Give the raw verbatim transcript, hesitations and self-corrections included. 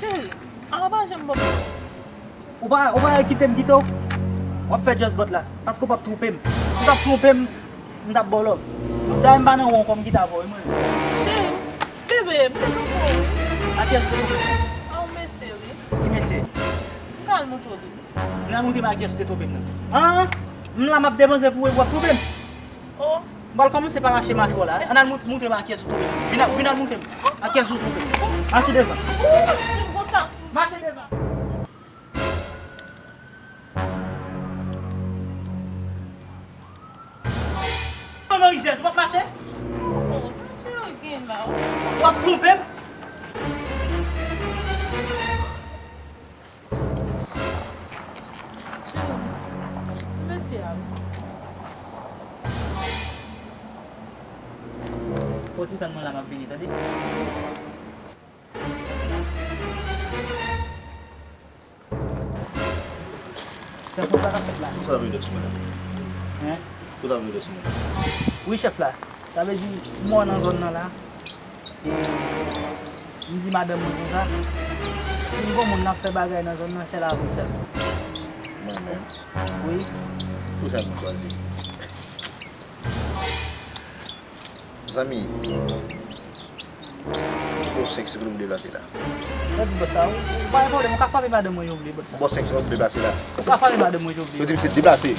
Cheri, a pa janm ban m. Ou pa, ou pa kite m kite w. W ap fè just but la. Paske w p ap twonpe m. Si w t ap twonpe m, m t ap ba w love. Dayè m pa nan won kòm ki ta vòy mwen. Cheri, bebe, m te twonpe w wi. A kiyès ou te twonpe m? A yon mesye wi. Ki mesye? M pral montre w li. M nan montre m a kiyès ou te twonpe m nan. An? M la m ap depanse pou w epi w ap twonpe m. Oh. M pral kòmanse pa mache mache w la. Ann al mont- montre m a kiyès ou twonpe m. Vin al, vin al montre m a kiyès ou twonpe m. Mache devan. Ou konsa. Mache devan. Manman rizyèz, w ap mache? Oh, sa cheri gen la. W ap twonpe m? Cheri, mesye a. Fò ti tann mwen la, m ap vini, tande? Chèf, sa k ap fèt la? Ou sa vle sou mwen la? Hein? Ou sa vle sou mwen la? Wi, chèf la. Sa vle di, m wè w nan zòn nan la. E m di madanm mwen konsa, si m gon moun n ap fè bagay nan zòn nan, se avè w sèlman. Mwen menm? Wi. Pou sa nou chwazi? Zanmi, bon sèks pou nou deplase la. Sa di bòs sa, ou pa gen pwoblèm, ou ka frape madanm mwen jan w vle, bòs sa. Bon sèks pou nou deplase la. Ou ka frape madanm mwen jan w vle. Yo di m se deplase.